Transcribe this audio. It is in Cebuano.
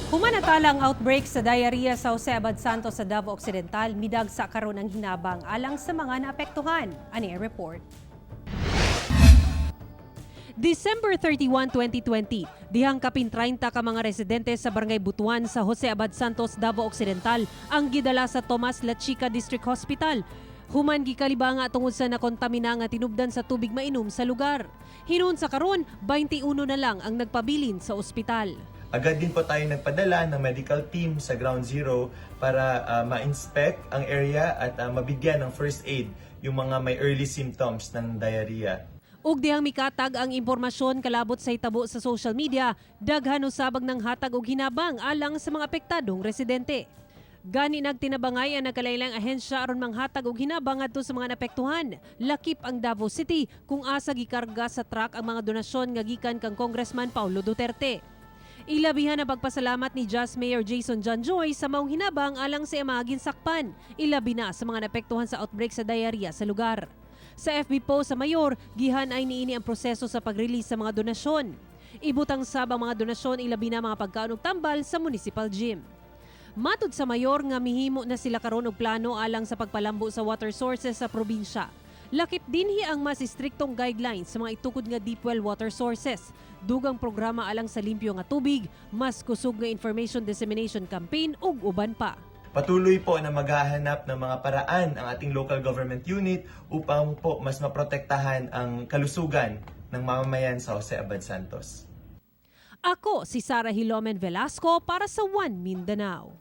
Human natala ang outbreak sa diarrhea sa Jose Abad Santos sa Davao Occidental, midagsa karon ang hinabang alang sa mga naapektuhan. Ani ang report. December 31, 2020, dihang kapin 30 ka mga residente sa Barangay Butuan sa Jose Abad Santos, Davao Occidental ang gidala sa Tomas Lachica District Hospital. Human gikalibanga tungod sa nakontamina nga tinubdan sa tubig mainom sa lugar. Hinuon sa karon, 21 na lang ang nagpabilin sa ospital. Agad din po tayo nagpadala ng medical team sa Ground Zero para ma-inspect ang area at mabigyan ng first aid yung mga may early symptoms ng diarrhea. Ug dihang mikatag ang impormasyon kalabot sa hitabo sa social media, daghan usab ang nanghatag og hinabang alang sa mga apektadong residente. Gani nagtinabangay ang nagkalainlaing ahensya aron manghatag og hinabang ngadto sa mga naapektuhan. Lakip ang Davao City kung asa gikarga sa truck ang mga donasyon nga gikan kang Congressman Paulo Duterte. Ilabihan ang pagpasalamat ni Just Mayor Jason John Joy sa maong hinabang alang sa mga ginsakpan, ilabi na sa mga naapektuhan sa outbreak sa diarrhea sa lugar. Sa FB post sa mayor, gihan-ay niini ang proseso sa pag-release sa mga donasyon. Ibutang sab ang mga donasyon, ilabi na mga pagkaon ug tambal, sa municipal gym. Matud sa mayor nga mihimo na sila karon og plano alang sa pagpalambo sa water sources sa probinsya. Lakip dinhi ang mas istriktong guidelines sa mga itukod nga deep well water sources, dugang programa alang sa limpyo nga tubig, mas kusog nga information dissemination campaign ug uban pa. Patuloy po na maghahanap ng mga paraan ang ating local government unit upang po mas maprotektahan ang kalusugan ng mamamayan sa Jose Abad Santos. Ako si Sara Hilomen Velasco para sa One Mindanao.